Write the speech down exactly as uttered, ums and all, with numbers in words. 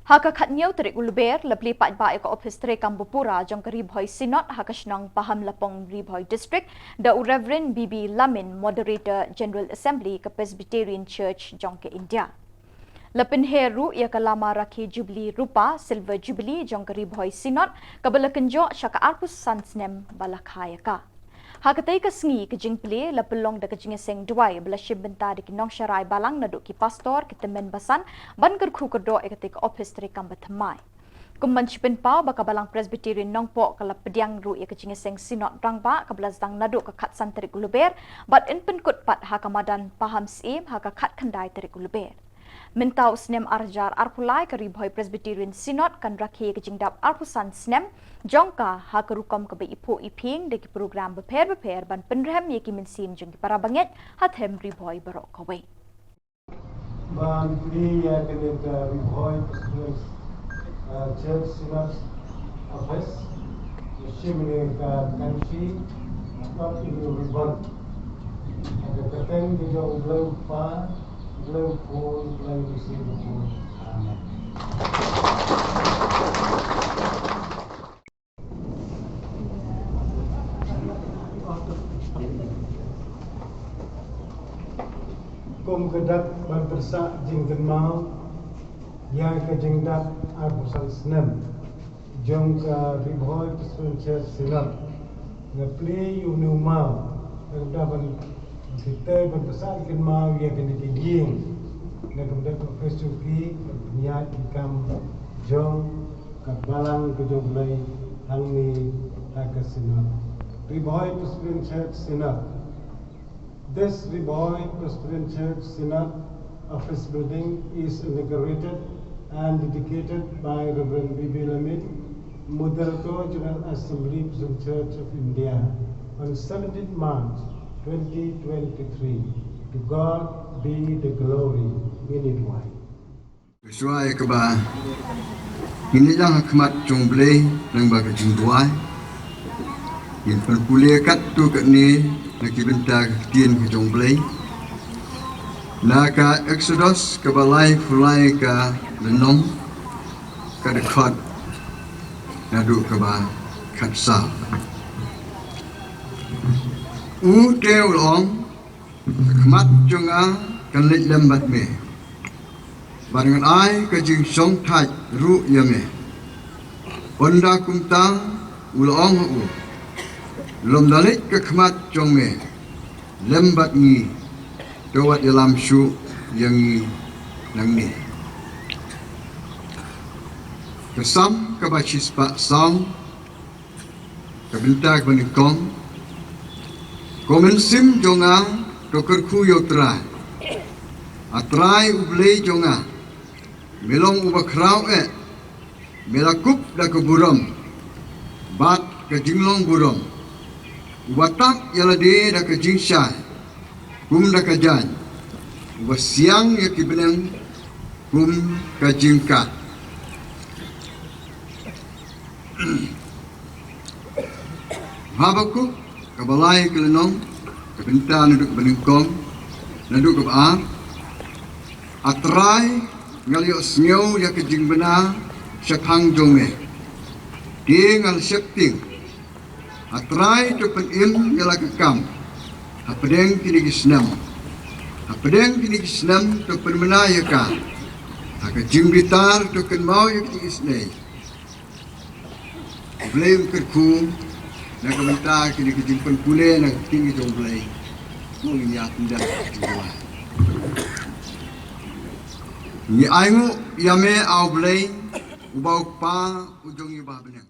Ha ka khatnïew tarik u Lber, la plie paidbah ïa ka ophis treikam bapura jong ka Ri Bhoi Synod ha ka shnong Pahamlapong, Ri Bhoi District, da u Reverend B B Lamin, Moderator General Assembly ka Presbyterian Church jong ka India. La pynher ruh ïa ka lama rakhe Jubilee Rupa, Silver Jubilee, jong ka Ri Bhoi Synod, kaba la kynjoh sha ka arphew san snem ba la kha ïa ka. Ha katei ka sngi ka jingplie la pynlong da ka jingïaseng duwai ba la shim bynta da ki nongsharai balang naduh ki pastor, ki tymmen basan, ban kyrkhu kyrdoh ïa katei ka ophis treikam bathymmai. Kum ban shu pynpaw ba ka Balang Presbyterian Nongpoh ka la pdiang ruh ïa ka jingïaseng Synod Rangbah kaba la sdang naduh ka khatsan tarik u Lber, bad yn pynkut pat ha ka madan Pahamsyiem ha ka khatkhyndai tarik u Lber. Mynta u snem ar hajar arphew lai, ka Ri Bhoi Presbyterian Synod kan rakhe ka jingdap arphew san snem jong ka ha ka rukom kaba iphuh iphieng da ki program bapher bapher ban pynrhem ïa ki mynsiem jong ki para bangeit ha them Ri Bhoi baroh kawei. Ban plie ïa kane ka Ri Bhoi Presbyterian, uh, Church Synod Office, shim ïa ka kynshi, ap ïa u ribbon. Ha ka kyrteng ka jong U Blei U Kpa, U Blei U Khun, U Blei U Mynsiem Bakhuid. Amen. Kum ka dak ban pyrsad jingkynmaw ïa ka jingdap arphew san snem jong ka Ri Bhoi Presbyterian Church Synod, nga plie ïa une u maw, nga da ban kita ban pyrsad jingkynmaw ïa kane ka ïing, na ka bynta ka Office Jubilee, ka bynta ka kam jong ka Balang ka jong U Blei hangne ha ka Synod. Ri Bhoi Presbyterian Church Synod. This Ri Bhoi Presbyterian Church Synod office building is inaugurated and dedicated by Reverend B B Lamin, Moderator, General Assembly, Presbyterian Church of India, on seventeenth March twenty twenty-three. To God be the glory. Ngin ïa duwai. Shuwa ïa kaba ngin ïalang ha khmat jong U Blei lyngba ka jingduwai, ngin pynpule katto katne na ki bynta ka ktien ka jong U Blei. Na ka Exodus kaba laiphew lai ka lynnong, ka dkhot naduh kaba khatsaw. U te u la ong, ka khmat jong nga kan leit lem bad me, bad ngan ai ka jingshongthait ruh ïa me. Ynda kumta u la ong ha u, lymda leit ka khmat jong me lem bad ngi, to wat ïalam shuh ïa ngi nangne. Ka Salm kaba shispah saw, ka bynta kaba nyngkong. Ko mynsiem jong nga, to kyrkhu ïa U Trai. A Trai U Blei jong nga, me long uba khraw eh, me la kup da ka burom bad ka jinglong burom, uba tap ïa lade da ka jingshai kum da ka jaiñ, uba siang ïa ki bneng kum ka jingkah. Habakuk kaba lai ka lynnong, ka bynta naduh kaba nyngkong naduh kaba ar. A Trai, nga la ïohsngew ïa ka jingbna shaphang jong me, te nga la sheptieng. A Trai, to pynim ïa la ka kam hapdeng kine ki snem. Hapdeng kine ki snem to pynbna ïa ka. Ha ka jingbitar to kynmaw ïa ka jingisynei. U Blei un kyrkhu na ka bynta kine ki jingpynpule na ka ktien ka jong U Blei. Ko ngin ïa pyndan. Ngi ainguh ïa me, A U Blei, uba U Kpa u jong ngi uba ha bneng.